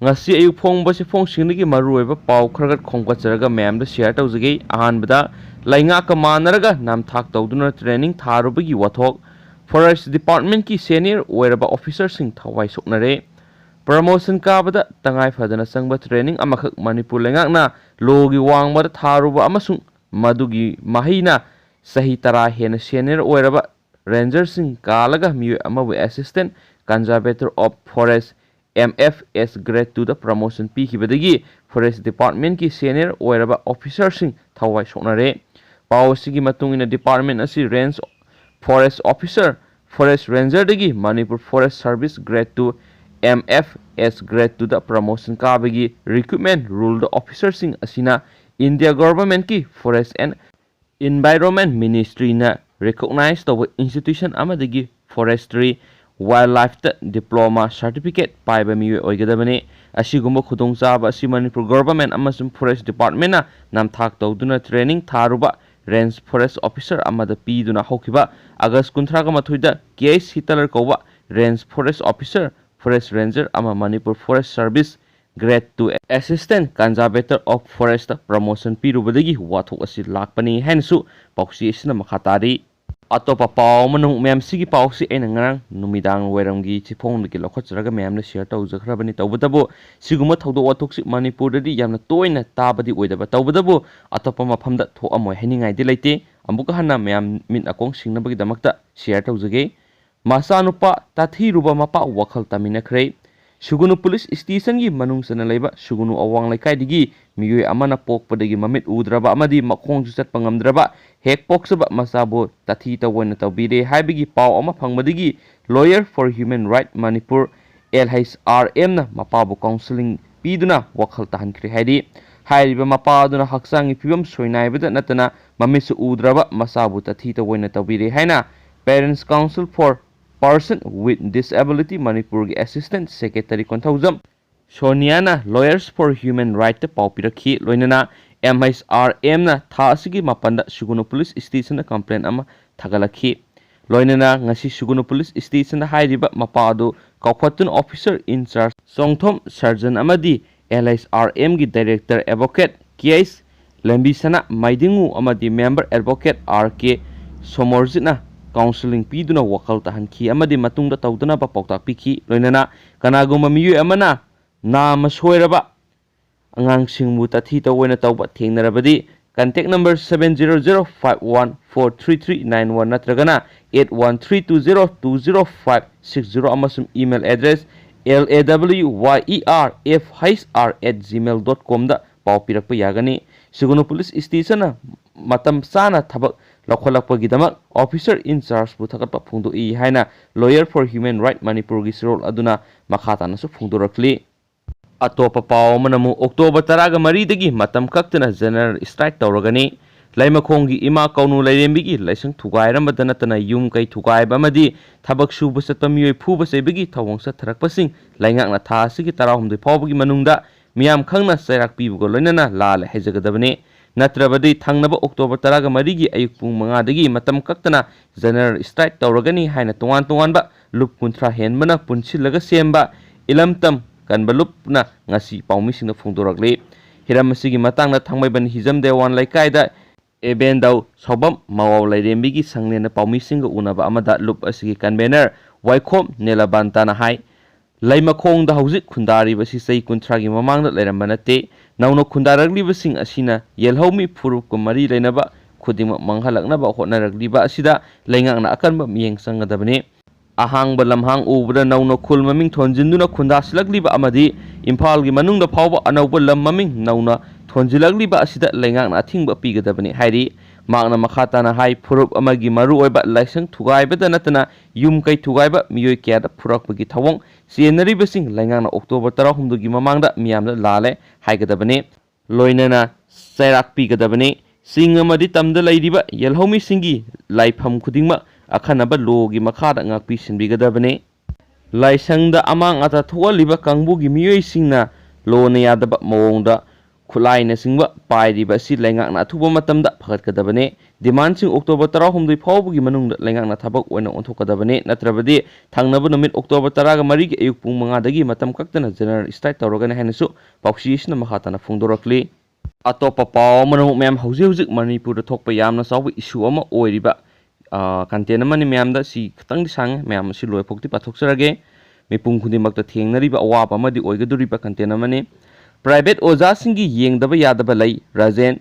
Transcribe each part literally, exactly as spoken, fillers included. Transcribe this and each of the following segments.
ꯉꯁꯤ ꯑꯌꯨꯛ ꯐꯣꯡꯕ ꯆꯦꯐꯣꯡꯁꯤꯡꯗꯒꯤ ꯃꯔꯨꯑꯣꯏꯕ ꯄꯥꯎ ꯈꯔꯈꯛ ꯈꯣꯝꯒꯠꯆꯔꯒ ꯃꯌꯥꯝꯗ share ꯇꯧꯖꯒꯦ꯫ ꯑꯍꯥꯟꯕꯗ, ꯂꯩꯉꯥꯛꯀ ꯃꯥꯟꯅꯔꯒ ꯅꯝꯊꯥꯛ ꯇꯧꯗꯨꯅ training ꯊꯥꯔꯨꯕꯒꯤ ꯋꯥꯊꯣꯛ꯫ Forest Departmentꯀꯤ senior ꯑꯣꯏꯔꯕ officerꯁꯤꯡ ꯊꯋꯥꯏ ꯁꯣꯛꯅꯔꯦ꯫ Promotion ꯀꯥꯕꯗ ꯇꯉꯥꯏ ꯐꯗꯅ ꯆꯪꯕ training ꯑꯃꯈꯛ ꯃꯅꯤꯄꯨꯔ ꯂꯩꯉꯥꯛꯅ lawꯒꯤ ꯋꯥꯡꯃꯗ ꯊꯥꯔꯨꯕ ꯑꯃꯁꯨꯡ ꯃꯗꯨꯒꯤ ꯃꯍꯩꯅ ꯆꯍꯤ ꯇꯔꯥ ꯍꯦꯟꯅ senior ꯑꯣꯏꯔꯕ rangerꯁꯤꯡ ꯀꯥꯜꯂꯒ ꯃꯤꯑꯣꯏ ꯑꯃꯕꯨ Assistant Conservator of Forest, M F S Grade twoꯗ promotion ꯄꯤꯈꯤꯕꯗꯒꯤ Forest Departmentꯀꯤ senior ꯑꯣꯏꯔꯕ officerꯁꯤꯡ ꯊꯋꯥꯏ ꯁꯣꯛꯅꯔꯦ꯫ ꯄꯥꯎ ꯑꯁꯤꯒꯤ ꯃꯇꯨꯡ ꯏꯟꯅ, department ꯑꯁꯤ Range Forest Officer, Forest Rangerꯗꯒꯤ Manipur Forest Service Grade two, M F S Grade twoꯗ promotion ꯀꯥꯕꯒꯤ recruitment ruleꯗ officerꯁꯤꯡ ꯑꯁꯤꯅ India governmentꯀꯤ Forest and Environment Ministryꯅ recognize ꯇꯧꯕ institution ꯑꯃꯗꯒꯤ Forestry Wildlifeꯇ diploma certificate ꯄꯥꯏꯕ ꯃꯤꯑꯣꯏ ꯑꯣꯏꯒꯗꯕꯅꯤ꯫ ꯑꯁꯤꯒꯨꯝꯕ ꯈꯨꯗꯣꯡꯆꯥꯕ ꯑꯁꯤ ꯃꯅꯤꯄꯨꯔ government ꯑꯃꯁꯨꯡ Forest Departmentꯅ ꯅꯝꯊꯥꯛ ꯇꯧꯗꯨꯅ training ꯊꯥꯔꯨꯕ Range Forest Officer ꯑꯃꯗ ꯄꯤꯗꯨꯅ ꯍꯧꯈꯤꯕ August ꯀꯨꯟꯊ꯭ꯔꯥꯒ ꯃꯥꯊꯣꯏꯗ K H Hitler ꯀꯧꯕ Range Forest Officer, Forest Ranger ꯑꯃ Manipur Forest Service Grade two Assistant Conservator of Forestꯇ promotion ꯄꯤꯔꯨꯕꯗꯒꯤ ꯋꯥꯊꯣꯛ ꯑꯁꯤ ꯂꯥꯛꯄꯅꯤ ꯍꯥꯏꯅꯁꯨ ꯄꯥꯎꯆꯦ ꯑꯁꯤꯅ ꯃꯈꯥ ꯇꯥꯔꯤ꯫ ꯑꯇꯣꯞꯄ ꯄꯥꯎ ꯑꯃꯅ ꯑꯃꯨꯛ, ꯃꯌꯥꯝꯁꯤꯒꯤ ꯄꯥꯎꯁꯤ ꯑꯩꯅ ꯉꯔꯥꯡ ꯅꯨꯃꯤꯗꯥꯡ ꯋꯥꯏꯔꯝꯒꯤ ꯆꯦꯐꯣꯡꯗꯒꯤ ꯂꯧꯈꯠꯆꯔꯒ ꯃꯌꯥꯝꯗ share ꯇꯧꯖꯈ꯭ꯔꯕꯅꯤ꯫ ꯇꯧꯕꯇꯕꯨ ꯁꯤꯒꯨꯝꯕ ꯊꯧꯗꯣꯛ ꯋꯥꯊꯣꯛꯁꯤ ꯃꯅꯤꯄꯨꯔꯗꯗꯤ ꯌꯥꯝꯅ ꯇꯣꯏꯅ ꯇꯥꯕꯗꯤ ꯑꯣꯏꯗꯕ, ꯇꯧꯕꯇꯕꯨ ꯑꯇꯣꯞꯄ ꯃꯐꯝꯗ ꯊꯣꯛꯑꯝꯃꯣꯏ ꯍꯥꯏꯅꯤꯡꯉꯥꯏꯗꯤ ꯂꯩꯇꯦ꯫ ꯑꯃꯨꯛꯀ ꯍꯟꯅ ꯃꯌꯥꯝ ꯃꯤꯠ ꯅꯥꯀꯣꯡ ꯁꯤꯡꯅꯕꯒꯤꯗꯃꯛꯇ share ꯇꯧꯖꯒꯦ꯫ ꯃꯆꯥꯅꯨꯄꯥ ꯇꯥꯊꯤꯔꯨꯕ ꯃꯄꯥ ꯋꯥꯈꯜ ꯇꯥꯃꯤꯟꯅꯈ꯭ꯔꯦ꯫ ꯁꯨꯒꯨꯅꯨ police stationꯒꯤ ꯃꯅꯨꯡ ꯆꯟꯅ ꯂꯩꯕ ꯁꯨꯒꯨꯅꯨ ꯑꯋꯥꯡ ꯂꯩꯀꯥꯏꯗꯒꯤ ꯃꯤꯑꯣꯏ ꯑꯃꯅ ꯄꯣꯛꯄꯗꯒꯤ ꯃꯃꯤꯠ ꯎꯗ꯭ꯔꯕ ꯑꯃꯗꯤ ꯃꯈꯣꯡꯁꯨ ꯆꯠꯄ ꯉꯝꯗ꯭ꯔꯕ ꯍꯦꯛ ꯄꯣꯛꯆꯕ ꯃꯆꯥꯕꯨ ꯇꯥꯊꯤ ꯇꯧꯑꯣꯏꯅ ꯇꯧꯕꯤꯔꯦ ꯍꯥꯏꯕꯒꯤ ꯄꯥꯎ ꯑꯃ ꯐꯪꯕꯗꯒꯤ Lawyer for Human Right Manipur, L H R Mꯅ ꯃꯄꯥꯕꯨ counselling ꯄꯤꯗꯨꯅ ꯋꯥꯈꯜ ꯇꯥꯍꯟꯈ꯭ꯔꯦ ꯍꯥꯏꯔꯤ꯫ ꯍꯥꯏꯔꯤꯕ ꯃꯄꯥ ꯑꯗꯨꯅ ꯍꯛꯆꯥꯡꯒꯤ ꯐꯤꯕꯝ ꯁꯣꯏꯅꯥꯏꯕꯗ ꯅꯠꯇꯅ ꯃꯃꯤꯠꯁꯨ ꯎꯗ꯭ꯔꯕ ꯃꯆꯥꯕꯨ ꯇꯥꯊꯤ ꯇꯧꯑꯣꯏꯅ ꯇꯧꯕꯤꯔꯦ ꯍꯥꯏꯅ Parents Council for Person with Disability ꯃꯅꯤꯄꯨꯔꯒꯤ Assistant Secretary Konthoujam ꯁꯣꯅꯤꯌꯥꯅ Lawyers for Human Rightꯇ ꯄꯥꯎ ꯄꯤꯔꯛꯈꯤ꯫ ꯂꯣꯏꯅꯅ M H R Mꯅ ꯊꯥ ꯑꯁꯤꯒꯤ ꯃꯥꯄꯟꯗ ꯁꯨꯒꯨꯅꯨ police stationꯗ complaint ꯑꯃ ꯊꯥꯒꯠꯂꯛꯈꯤ꯫ ꯂꯣꯏꯅꯅ ꯉꯁꯤ ꯁꯨꯒꯨꯅꯨ ꯄꯨꯂꯤꯁ ꯁ꯭ꯇꯦꯁꯟꯗ ꯍꯥꯏꯔꯤꯕ ꯃꯄꯥ ꯑꯗꯨ ꯀꯥꯎꯈꯠꯇꯨꯅ ꯑꯣꯐꯤꯁꯔ ꯏꯟꯆꯥꯔꯖ ꯆꯣꯡꯊꯣꯝ ꯁꯔꯖꯟ ꯑꯃꯗꯤ ꯑꯦꯜ ꯑꯩꯆ ꯑꯥꯔ ꯑꯦꯝꯒꯤ ꯗꯥꯏꯔꯦꯛꯇꯔ ꯑꯦꯗꯚꯣꯀꯦꯠ ꯀꯦ ꯑꯩꯆ ꯂꯝꯕꯤꯁꯅꯥ ꯃꯥꯏꯗꯤꯡꯉꯨ ꯑꯃꯗꯤ ꯃꯦꯝꯕꯔ ꯑꯦꯗꯚꯣꯀꯦꯠ ꯑꯥꯔ ꯀꯦ ꯁꯣꯃꯣꯔꯖꯤꯠꯅ ꯀꯥꯎꯟꯁꯤꯂꯤꯡ ꯄꯤꯗꯨꯅ ꯋꯥꯈꯜ ꯇꯥꯍꯟꯈꯤ ꯑꯃꯗꯤ ꯃꯇꯨꯡꯗ ꯇꯧꯗꯅꯕ ꯄꯥꯎꯇꯥꯛ ꯄꯤꯈꯤ꯫ ꯂꯣꯏꯅꯅ ꯀꯅꯥꯒꯨꯝꯕ ꯃꯤꯑꯣꯏ ꯑꯃꯅ ꯅꯥꯝꯃ ꯁꯣꯏꯔꯕ ꯑꯉꯥꯡꯁꯤꯡꯕꯨ ꯇꯥꯊꯤ ꯇꯧꯑꯣꯏꯅ ꯇꯧꯕ ꯊꯦꯡꯅꯔꯕꯗꯤ, contact number seven zero zero five one four three three nine one ꯅꯠꯇ꯭ꯔꯒꯅ eight one three two zero two zero five six zero ꯑꯃꯁꯨꯡ email address L A W Y E R F H R at gmail dot com ꯗ ꯄꯥꯎ ꯄꯤꯔꯛꯄ ꯌꯥꯒꯅꯤ꯫ ꯁꯤꯒꯨꯅꯨ police ꯁ꯭ꯇꯦꯁꯟꯅ ꯃꯇꯝ ꯆꯥꯅ ꯊꯕꯛ ꯂꯧꯈꯠꯂꯛꯄꯒꯤꯗꯃꯛ officer ꯏꯟꯆꯥꯔꯖꯄꯨ ꯊꯥꯒꯠꯄ ꯐꯣꯡꯗꯣꯛꯏ ꯍꯥꯏꯅ Lawyer for Human Right ꯃꯅꯤꯄꯨꯔꯒꯤ ꯆꯦꯔꯣꯜ ꯑꯗꯨꯅ ꯃꯈꯥ ꯇꯥꯅꯁꯨ ꯐꯣꯡꯗꯣꯔꯛꯂꯤ꯫ ꯑꯇꯣꯞꯄ ꯄꯥꯎ ꯑꯃꯅ ꯑꯃꯨꯛ ꯑꯣꯛꯇꯣꯕꯔ ꯇꯔꯥꯒ ꯃꯔꯤꯗꯒꯤ ꯃꯇꯝ ꯀꯛꯇꯅ ꯖꯦꯅꯔꯦꯜ ꯁ꯭ꯇ꯭ꯔꯥꯏꯛ ꯇꯧꯔꯒꯅꯤ꯫ ꯂꯩꯃꯈꯣꯡꯒꯤ ꯏꯃꯥ ꯀꯧꯅꯨ ꯂꯥꯏꯔꯦꯝꯕꯤꯒꯤ ꯂꯥꯏꯁꯪ ꯊꯨꯒꯥꯏꯔꯝꯕꯗ ꯅꯠꯇꯅ ꯌꯨꯝ ꯀꯩ ꯊꯨꯒꯥꯏꯕ ꯑꯃꯗꯤ ꯊꯕꯛ ꯁꯨꯕ ꯆꯠꯄ ꯃꯤꯑꯣꯏ ꯐꯨꯕ ꯆꯩꯕꯒꯤ ꯊꯧꯑꯣꯡ ꯆꯠꯊꯔꯛꯄꯁꯤꯡ ꯂꯩꯉꯥꯛꯅ ꯊꯥ ꯑꯁꯤꯒꯤ ꯇꯔꯥꯍꯨꯝꯗꯣꯏ ꯐꯥꯎꯕꯒꯤ ꯃꯅꯨꯡꯗ ꯃꯤꯌꯥꯝ ꯈꯪꯅ ꯆꯩꯔꯥꯛ ꯄꯤꯕꯒ ꯂꯣꯏꯅꯅ ꯂꯥꯜꯂꯦ ꯍꯥꯏꯖꯒꯗꯕꯅꯤ꯫ ꯅꯠꯇ꯭ꯔꯕꯗꯤ ꯊꯪꯅꯕ ꯑꯣꯛꯇꯣꯕꯔ ꯇꯔꯥꯒ ꯃꯔꯤꯒꯤ ꯑꯌꯨꯛ ꯄꯨꯡ ꯃꯉꯥꯗꯒꯤ ꯃꯇꯝ ꯀꯛꯇꯅ ꯖꯦꯅꯔꯦꯜ ꯁ꯭ꯇ꯭ꯔꯥꯏꯛ ꯇꯧꯔꯒꯅꯤ ꯍꯥꯏꯅ ꯇꯣꯉꯥꯟ ꯇꯣꯉꯥꯟꯕ ꯂꯨꯞ ꯀꯨꯟꯊ꯭ꯔꯥ ꯍꯦꯟꯕꯅ ꯄꯨꯟꯁꯤꯜꯂꯒ ꯁꯦꯝꯕ ꯏꯂꯝꯇꯝ ꯀꯟꯕ ꯂꯨꯞꯅ ꯉꯁꯤ ꯄꯥꯎꯃꯤꯁꯤꯡꯗ ꯐꯣꯡꯗꯣꯔꯛꯂꯤ꯫ ꯍꯤꯔꯝ ꯑꯁꯤꯒꯤ ꯃꯇꯥꯡꯗ ꯊꯥꯡꯃꯩꯕꯟ ꯍꯤꯖꯝ ꯗꯦꯋꯥꯟ ꯂꯩꯀꯥꯏꯗ ꯑꯦꯕꯦꯟꯗꯧ ꯁꯥꯎꯕꯝ ꯃꯋꯥꯎ ꯂꯥꯏꯔꯦꯝꯕꯤꯒꯤ ꯁꯪꯂꯦꯟꯗ ꯄꯥꯎꯃꯤꯁꯤꯡꯒ ꯎꯅꯕ ꯑꯃꯗ ꯂꯨꯞ ꯑꯁꯤꯒꯤ ꯀꯟꯚꯦꯅꯔ ꯋꯥꯏꯈꯣꯝ ꯅꯦꯂꯕꯥꯟꯇꯥꯅ ꯍꯥꯏ, ꯂꯩꯃꯈꯣꯡꯗ ꯍꯧꯖꯤꯛ ꯈꯨꯟꯗꯥꯔꯤꯕꯁꯤ ꯆꯍꯤ ꯀꯨꯟꯊ꯭ꯔꯥꯒꯤ ꯃꯃꯥꯡꯗ ꯂꯩꯔꯝꯕ ꯅꯠꯇꯦ꯫ ꯅꯧꯅ ꯈꯨꯟꯗꯥꯔꯛꯂꯤꯕꯁꯤꯡ ꯑꯁꯤꯅ ꯌꯦꯜꯍꯧꯃꯤ ꯐꯨꯔꯨꯞꯀ ꯃꯔꯤ ꯂꯩꯅꯕ ꯈꯨꯗꯤꯡꯃꯛ ꯃꯥꯡꯍꯜꯂꯛꯅꯕ ꯍꯣꯠꯅꯔꯛꯂꯤꯕ ꯑꯁꯤꯗ ꯂꯩꯉꯥꯛꯅ ꯑꯀꯟꯕ ꯃꯤꯠꯌꯦꯡ ꯆꯪꯒꯗꯕꯅꯤ꯫ ꯑꯍꯥꯡꯕ ꯂꯝꯍꯥꯡ ꯎꯕꯗ ꯅꯧꯅ ꯈꯨꯜ ꯃꯃꯤꯡ ꯊꯣꯟꯖꯤꯟꯗꯨꯅ ꯈꯨꯟꯗꯥꯁꯤꯜꯂꯛꯂꯤꯕ ꯑꯃꯗꯤ ꯏꯝꯐꯥꯜꯒꯤ ꯃꯅꯨꯡꯗ ꯐꯥꯎꯕ ꯑꯅꯧꯕ ꯂꯝ ꯃꯃꯤꯡ ꯅꯧꯅ ꯊꯣꯟꯖꯤꯜꯂꯛꯂꯤꯕ ꯑꯁꯤꯗ ꯂꯩꯉꯥꯛꯅ ꯑꯊꯤꯡꯕ ꯄꯤꯒꯗꯕꯅꯤ ꯍꯥꯏꯔꯤ꯫ ꯃꯍꯥꯛꯅ ꯃꯈꯥ ꯇꯥꯅ ꯍꯥꯏ, ꯐꯨꯔꯨꯞ ꯑꯃꯒꯤ ꯃꯔꯨꯑꯣꯏꯕ ꯂꯥꯏꯁꯪ ꯊꯨꯒꯥꯏꯕꯗ ꯅꯠꯇꯅ ꯌꯨꯝ ꯀꯩ ꯊꯨꯒꯥꯏꯕ, ꯃꯤꯑꯣꯏ ꯀꯌꯥꯗ ꯐꯨꯔꯛꯄꯒꯤ ꯊꯧꯑꯣꯡ ꯆꯦꯟꯅꯔꯤꯕꯁꯤꯡ ꯂꯩꯉꯥꯛꯅ ꯑꯣꯛꯇꯣꯕꯔ ꯇꯔꯥꯍꯨꯝꯗꯣꯏꯒꯤ ꯃꯃꯥꯡꯗ ꯃꯤꯌꯥꯝꯗ ꯂꯥꯜꯂꯦ ꯍꯥꯏꯒꯗꯕꯅꯤ꯫ ꯂꯣꯏꯅꯅ ꯆꯩꯔꯥꯛ ꯄꯤꯒꯗꯕꯅꯤ꯫ ꯆꯤꯡ ꯑꯃꯗꯤ ꯇꯝꯗ ꯂꯩꯔꯤꯕ ꯌꯦꯜꯍꯧꯃꯤꯁꯤꯡꯒꯤ ꯂꯥꯏꯐꯝ ꯈꯨꯗꯤꯡꯃꯛ ꯑꯈꯟꯅꯕ ꯂꯣꯒꯤ ꯃꯈꯥꯗ ꯉꯥꯛꯄꯤ ꯁꯦꯟꯕꯤꯒꯗꯕꯅꯤ꯫ ꯂꯥꯏꯁꯪꯗ ꯑꯃꯥꯡ ꯑꯇꯥ ꯊꯣꯛꯍꯜꯂꯤꯕ ꯀꯥꯡꯕꯨꯒꯤ ꯃꯤꯑꯣꯏꯁꯤꯡꯅ ꯂꯣꯅ ꯌꯥꯗꯕ ꯃꯑꯣꯡꯗ ꯈꯨꯠꯂꯥꯏꯅꯆꯤꯡꯕ ꯄꯥꯏꯔꯤꯕ ꯑꯁꯤ ꯂꯩꯉꯥꯛꯅ ꯑꯊꯨꯕ ꯃꯇꯝꯗ ꯐꯒꯠꯀꯗꯕꯅꯤ꯫ Demandꯁꯤꯡ October ꯇꯔꯥꯍꯨꯝꯗꯣꯏ ꯐꯥꯎꯕꯒꯤ ꯃꯅꯨꯡꯗ ꯂꯩꯉꯥꯛꯅ ꯊꯕꯛ ꯑꯣꯏꯅ ꯑꯣꯟꯊꯣꯛꯀꯗꯕꯅꯤ, ꯅꯠꯇ꯭ꯔꯕꯗꯤ ꯊꯪꯅꯕ ꯅꯨꯃꯤꯠ October ꯇꯔꯥꯒ ꯃꯔꯤꯒꯤ ꯑꯌꯨꯛ ꯄꯨꯡ ꯃꯉꯥꯗꯒꯤ ꯃꯇꯝ ꯀꯛꯇꯅ general strike ꯇꯧꯔꯒꯅꯤ ꯍꯥꯏꯅꯁꯨ ꯄꯥꯎꯆꯦ ꯑꯁꯤꯅ ꯃꯈꯥ ꯇꯥꯅ ꯐꯣꯡꯗꯣꯔꯛꯂꯤ꯫ ꯑꯇꯣꯞꯄ ꯄꯥꯎ ꯑꯃꯅ ꯑꯃꯨꯛ ꯃꯌꯥꯝ ꯍꯧꯖꯤꯛ ꯍꯧꯖꯤꯛ ꯃꯅꯤꯄꯨꯔꯗ ꯊꯣꯛꯄ ꯌꯥꯝꯅ ꯆꯥꯎꯕ issue ꯑꯃ ꯑꯣꯏꯔꯤꯕ, ꯑ, content ꯑꯃꯅꯤ꯫ ꯃꯌꯥꯝꯗ ꯁꯤ ꯈꯤꯇꯪꯗꯤ ꯁꯥꯡꯉꯦ, ꯃꯌꯥꯝ ꯑꯁꯤ ꯂꯣꯏꯐꯥꯎꯗꯤ ꯄꯥꯊꯣꯛꯆꯔꯒꯦ꯫ ꯃꯤꯄꯨꯝ ꯈꯨꯗꯤꯡꯃꯛꯇ ꯊꯦꯡꯅꯔꯤꯕ ꯑꯋꯥꯕ ꯑꯃꯗꯤ ꯑꯣꯏꯒꯗꯧꯔꯤꯕ content ꯑꯃꯅꯤ꯫ Private ꯑꯣꯖꯥꯁꯤꯡꯒꯤ ꯌꯦꯡꯗꯕ ꯌꯥꯗꯕ ꯂꯩ, ꯔꯥꯖꯦꯟ꯫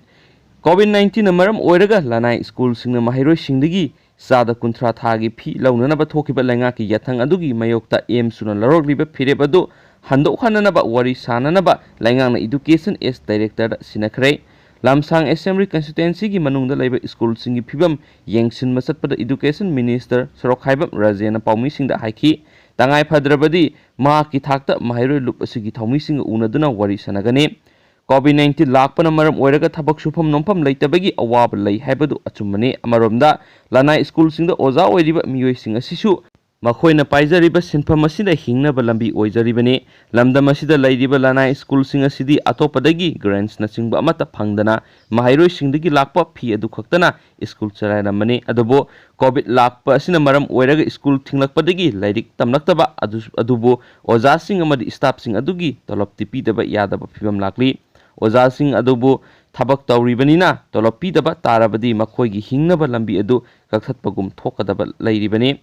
COVID nineteenꯅ ꯃꯔꯝ ꯑꯣꯏꯔꯒ ꯂꯅꯥꯏ ꯁ꯭ꯀꯨꯜꯁꯤꯡꯅ ꯃꯍꯩꯔꯣꯏꯁꯤꯡꯗꯒꯤ ꯆꯥꯗ ꯀꯨꯟꯊ꯭ꯔꯥ ꯊꯥꯒꯤ fee ꯂꯧꯅꯅꯕ ꯊꯣꯛꯈꯤꯕ ꯂꯩꯉꯥꯛꯀꯤ ꯌꯥꯊꯪ ꯑꯗꯨꯒꯤ ꯃꯥꯌꯣꯛꯇ ꯑꯦꯝꯁꯨꯅ ꯂꯧꯔꯛꯂꯤꯕ ꯐꯤꯔꯦꯞ ꯑꯗꯨ ꯍꯟꯗꯣꯛꯍꯟꯅꯅꯕ ꯋꯥꯔꯤ ꯁꯥꯅꯅꯕ ꯂꯩꯉꯥꯛꯅ Education as Directorꯗ ꯁꯤꯟꯅꯈ꯭ꯔꯦ꯫ ꯂꯝꯁꯥꯡ Assembly Constituencyꯒꯤ ꯃꯅꯨꯡꯗ ꯂꯩꯕ ꯁ꯭ꯀꯨꯜꯁꯤꯡꯒꯤ ꯐꯤꯕꯝ ꯌꯦꯡꯁꯤꯟꯕ ꯆꯠꯄꯗ Education Minister ꯁꯣꯔꯣꯛꯈꯥꯏꯕꯝ ꯔꯥꯖꯦꯟꯅ ꯄꯥꯎꯃꯤꯁꯤꯡꯗ ꯍꯥꯏꯈꯤ, ꯇꯉꯥꯏ ꯐꯗ꯭ꯔꯕꯗꯤ ꯃꯍꯥꯛꯀꯤ ꯊꯥꯛꯇ ꯃꯍꯩꯔꯣꯏ ꯂꯨꯞ ꯑꯁꯤꯒꯤ ꯊꯧꯃꯤꯁꯤꯡꯒ ꯎꯅꯗꯨꯅ ꯋꯥꯔꯤ ꯁꯥꯟꯅꯒꯅꯤ꯫ COVID nineteen ꯂꯥꯛꯄꯅ ꯃꯔꯝ ꯑꯣꯏꯔꯒ ꯊꯕꯛ ꯁꯨꯐꯝ ꯅꯣꯝꯐꯝ ꯂꯩꯇꯕꯒꯤ ꯑꯋꯥꯕ ꯂꯩ ꯍꯥꯏꯕꯗꯨ ꯑꯆꯨꯝꯕꯅꯤ꯫ ꯑꯃꯔꯣꯝꯗ, ꯂꯅꯥꯏ ꯁ꯭ꯀꯨꯜꯁꯤꯡꯗ ꯑꯣꯖꯥ ꯑꯣꯏꯔꯤꯕ ꯃꯤꯑꯣꯏꯁꯤꯡ ꯑꯁꯤꯁꯨ ꯃꯈꯣꯏꯅ ꯄꯥꯏꯖꯔꯤꯕ ꯁꯤꯟꯐꯝ ꯑꯁꯤꯅ ꯍꯤꯡꯅꯕ ꯂꯝꯕꯤ ꯑꯣꯏꯖꯔꯤꯕꯅꯤ꯫ ꯂꯝꯗꯝ ꯑꯁꯤꯗ ꯂꯩꯔꯤꯕ ꯂꯅꯥꯏ ꯁ꯭ꯀꯨꯜꯁꯤꯡ ꯑꯁꯤꯗꯤ ꯑꯇꯣꯞꯄꯗꯒꯤ grants ꯅꯆꯤꯡꯕ ꯑꯃꯠꯇ ꯐꯪꯗꯅ ꯃꯍꯩꯔꯣꯏꯁꯤꯡꯗꯒꯤ ꯂꯥꯛꯄ fee ꯑꯗꯨ ꯈꯛꯇꯅ ꯁ꯭ꯀꯨꯜ ꯆꯂꯥꯏꯔꯝꯕꯅꯤ꯫ ꯑꯗꯨꯕꯨ COVID ꯂꯥꯛꯄ ꯑꯁꯤꯅ ꯃꯔꯝ ꯑꯣꯏꯔꯒ ꯁ꯭ꯀꯨꯜ ꯊꯤꯡꯂꯛꯄꯗꯒꯤ ꯂꯥꯏꯔꯤꯛ ꯇꯝꯂꯛꯇꯕ ꯑꯗꯨ-, ꯑꯗꯨꯕꯨ ꯑꯣꯖꯥꯁꯤꯡ ꯑꯃꯗꯤ staffꯁꯤꯡ ꯑꯗꯨꯒꯤ ꯇꯣꯂꯣꯞꯇꯤ ꯄꯤꯗꯕ ꯌꯥꯗꯕ ꯐꯤꯕꯝ ꯂꯥꯛꯂꯤ꯫ ꯑꯣꯖꯥꯁꯤꯡ ꯑꯗꯨꯕꯨ ꯊꯕꯛ ꯇꯧꯔꯤꯕꯅꯤꯅ ꯇꯣꯂꯣꯞ ꯄꯤꯗꯕ ꯇꯥꯔꯕꯗꯤ ꯃꯈꯣꯏꯒꯤ ꯍꯤꯡꯅꯕ ꯂꯝꯕꯤ ꯑꯗꯨ ꯀꯛꯊꯠꯄꯒꯨꯝ ꯊꯣꯛꯀꯗꯕ ꯂꯩꯔꯤꯕꯅꯤ꯫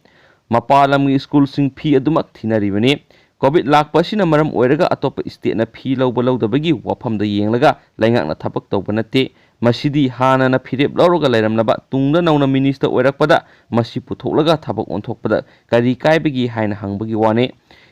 ꯃꯄꯥꯟ ꯂꯝꯒꯤ ꯁ꯭ꯀꯨꯜꯁꯤꯡ fee ꯑꯗꯨꯃꯛ ꯊꯤꯅꯔꯤꯕꯅꯤ꯫ COVID ꯂꯥꯛꯄ ꯑꯁꯤꯅ ꯃꯔꯝ ꯑꯣꯏꯔꯒ ꯑꯇꯣꯞꯄ stateꯅ fee ꯂꯧꯕ ꯂꯧꯗꯕꯒꯤ ꯋꯥꯐꯝꯗ ꯌꯦꯡꯂꯒ ꯂꯩꯉꯥꯛꯅ ꯊꯕꯛ ꯇꯧꯕ ꯅꯠꯇꯦ꯫ ꯃꯁꯤꯗꯤ ꯍꯥꯟꯅꯅ ꯐꯤꯔꯦꯞ ꯂꯧꯔꯒ ꯂꯩꯔꯝꯂꯕ, ꯇꯨꯡꯗ ꯅꯧꯅ minister ꯑꯣꯏꯔꯛꯄꯗ ꯃꯁꯤ ꯄꯨꯊꯣꯛꯂꯒ ꯊꯕꯛ ꯑꯣꯟꯊꯣꯛꯄꯗ ꯀꯔꯤ ꯀꯥꯏꯕꯒꯦ ꯍꯥꯏꯅ ꯍꯪꯕꯒꯤ ꯋꯥꯅꯤ꯫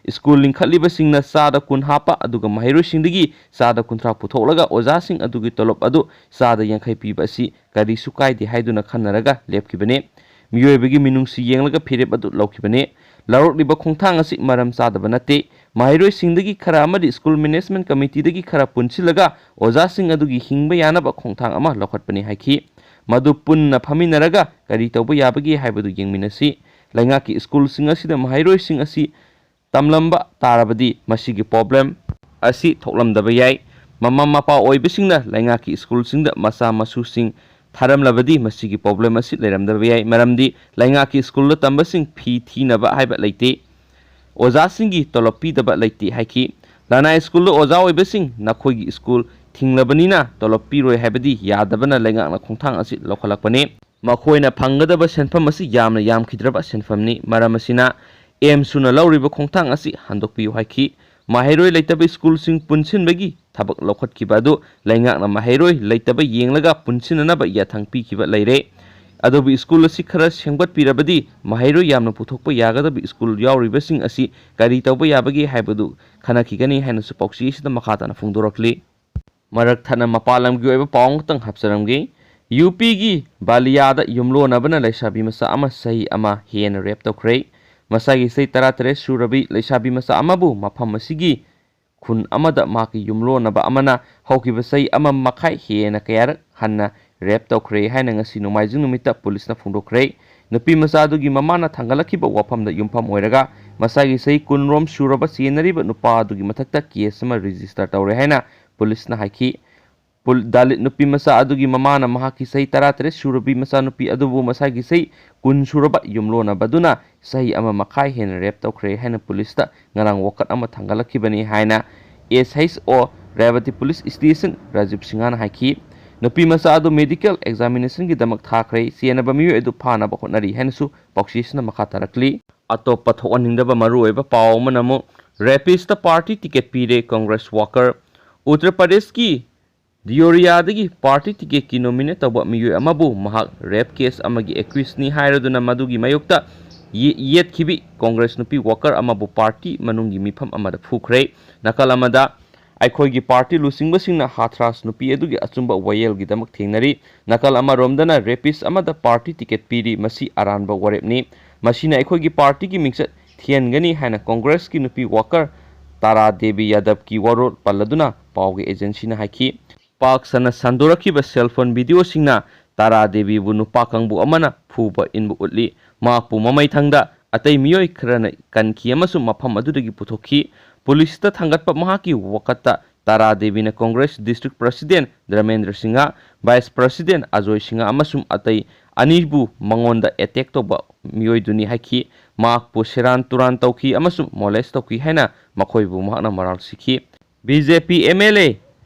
ꯁ꯭ꯀꯨꯜ ꯂꯤꯡꯈꯠꯂꯤꯕꯁꯤꯡꯅ ꯆꯥꯗ ꯀꯨꯟ ꯍꯥꯞꯄ, ꯑꯗꯨꯒ ꯃꯍꯩꯔꯣꯏꯁꯤꯡꯗꯒꯤ ꯆꯥꯗ ꯀꯨꯟꯊ꯭ꯔꯥ ꯄꯨꯊꯣꯛꯂꯒ ꯑꯣꯖꯥꯁꯤꯡ ꯑꯗꯨꯒꯤ ꯇꯣꯂꯣꯞ ꯑꯗꯨ ꯆꯥꯗ ꯌꯥꯡꯈꯩ ꯄꯤꯕ ꯑꯁꯤ ꯀꯔꯤꯁꯨ ꯀꯥꯏꯗꯦ ꯍꯥꯏꯗꯨꯅ ꯈꯟꯅꯔꯒ ꯂꯦꯞꯈꯤꯕꯅꯤ꯫ ꯃꯤꯑꯣꯏꯕꯒꯤ ꯃꯤꯅꯨꯡꯁꯤ ꯌꯦꯡꯂꯒ ꯐꯤꯔꯦꯞ ꯑꯗꯨ ꯂꯧꯈꯤꯕꯅꯤ꯫ ꯂꯧꯔꯛꯂꯤꯕ ꯈꯣꯡꯊꯥꯡ ꯑꯁꯤ ꯃꯔꯝ ꯆꯥꯗꯕ ꯅꯠꯇꯦ꯫ ꯃꯍꯩꯔꯣꯏꯁꯤꯡꯗꯒꯤ ꯈꯔ ꯑꯃꯗꯤ ꯁ꯭ꯀꯨꯜ management committeeꯗꯒꯤ ꯈꯔ ꯄꯨꯟꯁꯤꯜꯂꯒ ꯑꯣꯖꯥꯁꯤꯡ ꯑꯗꯨꯒꯤ ꯍꯤꯡꯕ ꯌꯥꯅꯕ ꯈꯣꯡꯊꯥꯡ ꯑꯃ ꯂꯧꯈꯠꯄꯅꯤ ꯍꯥꯏꯈꯤ꯫ ꯃꯗꯨ ꯄꯨꯟꯅ ꯐꯝꯃꯤꯟꯅꯔꯒ ꯀꯔꯤ ꯇꯧꯕ ꯌꯥꯕꯒꯦ ꯍꯥꯏꯕꯗꯨ ꯌꯦꯡꯃꯤꯟꯅꯁꯤ꯫ ꯂꯩꯉꯥꯛꯀꯤ ꯁ꯭ꯀꯨꯜꯁꯤꯡ ꯑꯁꯤꯗ ꯃꯍꯩꯔꯣꯏꯁꯤꯡ ꯑꯁꯤ ꯇꯝꯂꯝꯕ ꯇꯥꯔꯕꯗꯤ ꯃꯁꯤꯒꯤ problem ꯑꯁꯤ ꯊꯣꯛꯂꯝꯗꯕ ꯌꯥꯏ꯫ ꯃꯃꯥ ꯃꯄꯥ ꯑꯣꯏꯕꯁꯤꯡꯅ ꯂꯩꯉꯥꯛꯀꯤ ꯁ꯭ꯀꯨꯜꯁꯤꯡꯗ ꯃꯆꯥ ꯃꯁꯨꯁꯤꯡ ꯊꯥꯔꯝꯂꯕꯗꯤ ꯃꯁꯤꯒꯤ ꯄ꯭ꯔꯣꯕ꯭ꯂꯦꯝ ꯑꯁꯤ ꯂꯩꯔꯝꯗꯕ ꯌꯥꯏ, ꯃꯔꯝꯗꯤ ꯂꯩꯉꯥꯛꯀꯤ ꯁ꯭ꯀꯨꯜꯗ ꯇꯝꯕꯁꯤꯡ ꯐꯤ ꯊꯤꯅꯕ ꯍꯥꯏꯕ ꯂꯩꯇꯦ꯫ ꯑꯣꯖꯥꯁꯤꯡꯒꯤ ꯇꯣꯂꯣꯞ ꯄꯤꯗꯕ ꯂꯩꯇꯦ ꯍꯥꯏꯈꯤ꯫ ꯂꯅꯥꯏ ꯁ꯭ꯀꯨꯜꯗ ꯑꯣꯖꯥ ꯑꯣꯏꯕꯁꯤꯡ ꯅꯈꯣꯏꯒꯤ ꯁ꯭ꯀꯨꯜ ꯊꯤꯡꯂꯕꯅꯤꯅ ꯇꯣꯂꯣꯞ ꯄꯤꯔꯣꯏ ꯍꯥꯏꯕꯗꯤ ꯌꯥꯗꯕꯅ ꯂꯩꯉꯥꯛꯅ ꯈꯣꯡꯊꯥꯡ ꯑꯁꯤ ꯂꯧꯈꯠꯂꯛꯄꯅꯤ꯫ ꯃꯈꯣꯏꯅ ꯐꯪꯒꯗꯕ ꯁꯦꯟꯐꯝ ꯑꯁꯤ ꯌꯥꯝꯅ ꯌꯥꯝꯈꯤꯗ꯭ꯔꯕ ꯁꯦꯟꯐꯝꯅꯤ꯫ ꯃꯔꯝ ꯑꯁꯤꯅ ꯑꯦꯝꯁꯨꯅ ꯂꯧꯔꯤꯕ ꯈꯣꯡꯊꯥꯡ ꯑꯁꯤ ꯍꯟꯗꯣꯛꯄꯤꯌꯨ ꯍꯥꯏꯈꯤ꯫ ꯃꯍꯩꯔꯣꯏ ꯂꯩꯇꯕ ꯁ꯭ꯀꯨꯜꯁꯤꯡ ꯄꯨꯟꯁꯤꯟꯕꯒꯤ ꯊꯕꯛ ꯂꯧꯈꯠꯈꯤꯕ ꯑꯗꯨ ꯂꯩꯉꯥꯛꯅ ꯃꯍꯩꯔꯣꯏ ꯂꯩꯇꯕ ꯌꯦꯡꯂꯒ ꯄꯨꯟꯁꯤꯟꯅꯅꯕ ꯌꯥꯊꯪ ꯄꯤꯈꯤꯕ ꯂꯩꯔꯦ꯫ ꯑꯗꯨꯕꯨ ꯁ꯭ꯀꯨꯜ ꯑꯁꯤ ꯈꯔ ꯁꯦꯝꯒꯠꯄꯤꯔꯕꯗꯤ ꯃꯍꯩꯔꯣꯏ ꯌꯥꯝꯅ ꯄꯨꯊꯣꯛꯄ ꯌꯥꯒꯗꯕ ꯁ꯭ꯀꯨꯜ ꯌꯥꯎꯔꯤꯕꯁꯤꯡ ꯑꯁꯤ ꯀꯔꯤ ꯇꯧꯕ ꯌꯥꯕꯒꯦ ꯍꯥꯏꯕꯗꯨ ꯈꯟꯅꯈꯤꯒꯅꯤ ꯍꯥꯏꯅꯁꯨ ꯄꯥꯎꯆꯦ ꯑꯁꯤꯗ ꯃꯈꯥ ꯇꯥꯅ ꯐꯣꯡꯗꯣꯔꯛꯂꯤ꯫ ꯃꯔꯛ ꯊꯠꯅ ꯃꯄꯥꯟ ꯂꯝꯒꯤ ꯑꯣꯏꯕ ꯄꯥꯎ ꯑꯃꯈꯛꯇꯪ ꯍꯥꯞꯆꯔꯝꯒꯦ꯫ ꯌꯨ ꯄꯤꯒꯤ ꯕꯥꯂꯤꯌꯥꯗ ꯌꯨꯝꯂꯣꯟꯅꯕꯅ ꯂꯩꯁꯥꯕꯤ ꯃꯆꯥ ꯑꯃ ꯆꯍꯤ ꯑꯃ ꯍꯦꯟꯅ ꯔꯦꯞ ꯇꯧꯈ꯭ꯔꯦ꯫ ꯃꯁꯥꯒꯤ ꯆꯍꯤ ꯇꯔꯥꯇꯔꯦꯠ ꯁꯨꯔꯕꯤ ꯂꯩꯁꯥꯕꯤ ꯃꯆꯥ ꯑꯃꯕꯨ ꯃꯐꯝ ꯑꯁꯤꯒꯤ ꯈꯨꯟ ꯑꯃꯗ ꯃꯍꯥꯛꯀꯤ ꯌꯨꯝꯂꯣꯟꯅꯕ ꯑꯃꯅ ꯍꯧꯈꯤꯕ ꯆꯍꯤ ꯑꯃ ꯃꯈꯥꯏ ꯍꯦꯟꯅ ꯀꯌꯥꯔꯛ ꯍꯟꯅ ꯔꯦꯞ ꯇꯧꯈ꯭ꯔꯦ ꯍꯥꯏꯅ ꯉꯁꯤ ꯅꯣꯡꯃꯥꯏꯖꯤꯡ ꯅꯨꯃꯤꯠꯇ ꯄꯨꯂꯤꯁꯅ ꯐꯣꯡꯗꯣꯛꯈ꯭ꯔꯦ꯫ ꯅꯨꯄꯤ ꯃꯆꯥ ꯑꯗꯨꯒꯤ ꯃꯃꯥꯅ ꯊꯥꯡꯒꯠꯂꯛꯈꯤꯕ ꯋꯥꯐꯝꯗ ꯌꯨꯝꯐꯝ ꯑꯣꯏꯔꯒ ꯃꯁꯥꯒꯤ ꯆꯍꯤ ꯀꯨꯟꯔꯣꯝ ꯁꯨꯔꯕ ꯆꯦꯟꯅꯔꯤꯕ ꯅꯨꯄꯥ ꯑꯗꯨꯒꯤ ꯃꯊꯛꯇ ꯀꯦꯁ ꯑꯃ ꯔꯦꯖꯤꯁꯇꯔ ꯇꯧꯔꯦ ꯍꯥꯏꯅ ꯄꯨꯂꯤꯁꯅ ꯍꯥꯏꯈꯤ꯫ ꯄꯨꯜ-, ꯗꯥꯂꯤꯠ ꯅꯨꯄꯤ ꯃꯆꯥ ꯑꯗꯨꯒꯤ ꯃꯃꯥꯅ ꯃꯍꯥꯛꯀꯤ ꯆꯍꯤ ꯇꯔꯥꯇꯔꯦꯠ ꯁꯨꯔꯕꯤ ꯃꯆꯥꯅꯨꯄꯤ ꯑꯗꯨꯕꯨ ꯃꯁꯥꯒꯤ ꯆꯍꯤ ꯀꯨꯟ ꯁꯨꯔꯕ ꯌꯨꯝꯂꯣꯟꯅꯕꯗꯨꯅ ꯆꯍꯤ ꯑꯃ ꯃꯈꯥꯏ ꯍꯦꯟꯅ ꯔꯦꯞ ꯇꯧꯈ꯭ꯔꯦ ꯍꯥꯏꯅ ꯄꯨꯂꯤꯁꯇ ꯉꯔꯥꯡ ꯋꯥꯀꯠ ꯑꯃ ꯊꯥꯡꯒꯠꯂꯛꯈꯤꯕꯅꯤ ꯍꯥꯏꯅ ꯑꯦꯁ ꯑꯩꯆ ꯑꯣ ꯔꯦꯕꯇꯤ ꯄꯨꯂꯤꯁ ꯁ꯭ꯇꯦꯁꯟ ꯔꯥꯖꯤꯕ ꯁꯤꯡꯍꯅ ꯍꯥꯏꯈꯤ꯫ ꯅꯨꯄꯤ ꯃꯆꯥ ꯑꯗꯨ ꯃꯦꯗꯤꯀꯦꯜ ꯑꯦꯛꯖꯥꯃꯤꯅꯦꯁꯟꯒꯤꯗꯃꯛ ꯊꯥꯈ꯭ꯔꯦ꯫ ꯆꯦꯟꯅꯕ ꯃꯤꯑꯣꯏ ꯑꯗꯨ ꯐꯥꯅꯕ ꯍꯣꯠꯅꯔꯤ ꯍꯥꯏꯅꯁꯨ ꯄꯥꯎꯆꯦꯁꯤꯅ ꯃꯈꯥ ꯇꯥꯔꯛꯂꯤ꯫ ꯑꯇꯣꯞꯄ ꯊꯣꯛꯍꯟꯅꯤꯡꯗꯕ ꯃꯔꯨꯑꯣꯏꯕ ꯄꯥꯎ ꯑꯃꯅ ꯑꯃꯨꯛ ꯔꯦꯄꯤꯁꯇ ꯄꯥꯔꯇꯤ ꯇꯤꯀꯦꯠ ꯄꯤꯔꯦ ꯀꯣꯡꯒ꯭ꯔꯦꯁ ꯋꯥꯀꯔ꯫ ꯎꯠꯇꯔ ꯄ꯭ꯔꯗꯦꯁꯀꯤ ꯗꯤꯑꯣꯔꯤꯌꯥꯗꯒꯤ ꯄꯥꯔꯇꯤ ꯇꯤꯀꯦꯠꯀꯤ ꯅꯣꯃꯤꯅꯦꯠ ꯇꯧꯕ ꯃꯤꯑꯣꯏ ꯑꯃꯕꯨ ꯃꯍꯥꯛ ꯔꯦꯞ ꯀꯦꯁ ꯑꯃꯒꯤ ꯑꯦꯀ꯭ꯌꯨꯁꯅꯤ ꯍꯥꯏꯔꯗꯨꯅ ꯃꯗꯨꯒꯤ ꯃꯥꯌꯣꯛꯇ ꯌꯦ-, ꯌꯦꯠꯈꯤꯕꯤ ꯀꯣꯡꯒ꯭ꯔꯦꯁ ꯅꯨꯄꯤ ꯋꯥꯀꯔ ꯑꯃꯕꯨ ꯄꯥꯔꯇꯤ ꯃꯅꯨꯡꯒꯤ ꯃꯤꯐꯝ ꯑꯃꯗ ꯐꯨꯈ꯭ꯔꯦ꯫ ꯅꯥꯀꯜ ꯑꯃꯗ, ꯑꯩꯈꯣꯏꯒꯤ ꯄꯥꯔꯇꯤ ꯂꯨꯆꯤꯡꯕꯁꯤꯡꯅ ꯍꯥꯊ꯭ꯔꯥꯁ ꯅꯨꯄꯤ ꯑꯗꯨꯒꯤ ꯑꯆꯨꯝꯕ ꯋꯥꯌꯦꯜꯒꯤꯗꯃꯛ ꯊꯦꯡꯅꯔꯤ꯫ ꯅꯥꯀꯜ ꯑꯃꯔꯣꯝꯗꯅ ꯔꯦꯄꯤꯁ ꯑꯃꯗ ꯄꯥꯔꯇꯤ ꯇꯤꯀꯦꯠ ꯄꯤꯔꯤ, ꯃꯁꯤ ꯑꯔꯥꯟꯕ ꯋꯥꯔꯦꯞꯅꯤ꯫ ꯃꯁꯤꯅ ꯑꯩꯈꯣꯏꯒꯤ ꯄꯥꯔꯇꯤꯒꯤ ꯃꯤꯡꯆꯠ ꯊꯤꯍꯟꯒꯅꯤ ꯍꯥꯏꯅ ꯀꯣꯡꯒ꯭ꯔꯦꯁꯀꯤ ꯅꯨꯄꯤ ꯋꯥꯀꯔ ꯇꯥꯔꯥ ꯗꯦꯕꯤ ꯌꯥꯗꯕꯀꯤ ꯋꯥꯔꯣꯜ ꯄꯜꯂꯗꯨꯅ ꯄꯥꯎꯒꯤ ꯑꯦꯖꯦꯟꯁꯤꯅ ꯍꯥꯏꯈꯤ꯫ ꯄꯥꯛ ꯁꯟꯅ ꯁꯟꯗꯣꯔꯛꯈꯤꯕ ꯁꯦꯜ ꯐꯣꯟ ꯚꯤꯗꯤꯑꯣꯁꯤꯡꯅ ꯇꯥꯔꯥ ꯗꯦꯕꯤꯕꯨ ꯅꯨꯄꯥ ꯀꯥꯡꯕꯨ ꯑꯃꯅ ꯐꯨꯕ ꯏꯟꯕ ꯎꯠꯂꯤ꯫ ꯃꯍꯥꯛꯄꯨ ꯃꯃꯩ ꯊꯪꯗ ꯑꯇꯩ ꯃꯤꯑꯣꯏ ꯈꯔꯅ ꯀꯟꯈꯤ ꯑꯃꯁꯨꯡ ꯃꯐꯝ ꯑꯗꯨꯗꯒꯤ ꯄꯨꯊꯣꯛꯈꯤ꯫ ꯄꯨꯂꯤꯁꯇ ꯊꯥꯡꯒꯠꯄ ꯃꯍꯥꯛꯀꯤ ꯋꯥꯀꯠꯇ ꯇꯥꯔꯥ ꯗꯦꯕꯤꯅ Congress district president Dharmendra Singh, vice president Ajoy Singh ꯑꯃꯁꯨꯡ ꯑꯇꯩ ꯑꯅꯤꯕꯨ ꯃꯉꯣꯟꯗ ꯑꯦꯇꯦꯛ ꯇꯧꯕ ꯃꯤꯑꯣꯏꯗꯨꯅꯤ ꯍꯥꯏꯈꯤ꯫ ꯃꯍꯥꯛꯄꯨ ꯁꯦꯔꯥꯟ ꯇꯨꯔꯥꯟ ꯇꯧꯈꯤ ꯑꯃꯁꯨꯡ ꯃꯣꯂꯦꯁ ꯇꯧꯈꯤ ꯍꯥꯏꯅ ꯃꯈꯣꯏꯕꯨ ꯃꯍꯥꯛꯅ ꯃꯔꯥꯜ ꯁꯤꯈꯤ꯫ B J P M L A